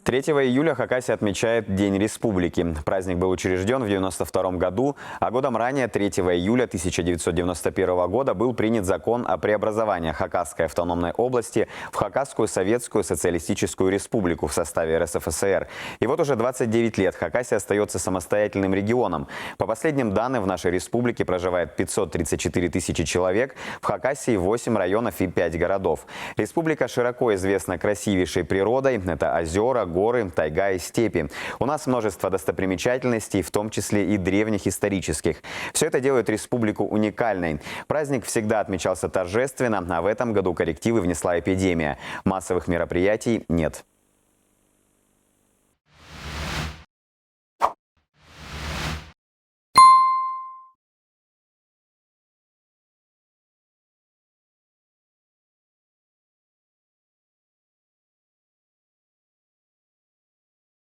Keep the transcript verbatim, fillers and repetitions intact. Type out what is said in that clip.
Третьего июля Хакасия отмечает День Республики. Праздник был учреждён в девяносто втором году, а годом ранее, третьего июля тысяча девятьсот девяносто первого года, был принят закон о преобразовании Хакасской автономной области в Хакасскую Советскую Социалистическую Республику в составе РСФСР. И вот уже двадцать девять лет Хакасия остаётся самостоятельным регионом. По последним данным, в нашей республике проживает пятьсот тридцать четыре тысячи человек, в Хакасии восемь районов и пять городов. Республика широко известна красивейшей природой. Это озёра, горы, тайга и степи. У нас множество достопримечательностей, в том числе и древних исторических. Всё это делает республику уникальной. Праздник всегда отмечался торжественно, а в этом году коррективы внесла эпидемия. Массовых мероприятий нет.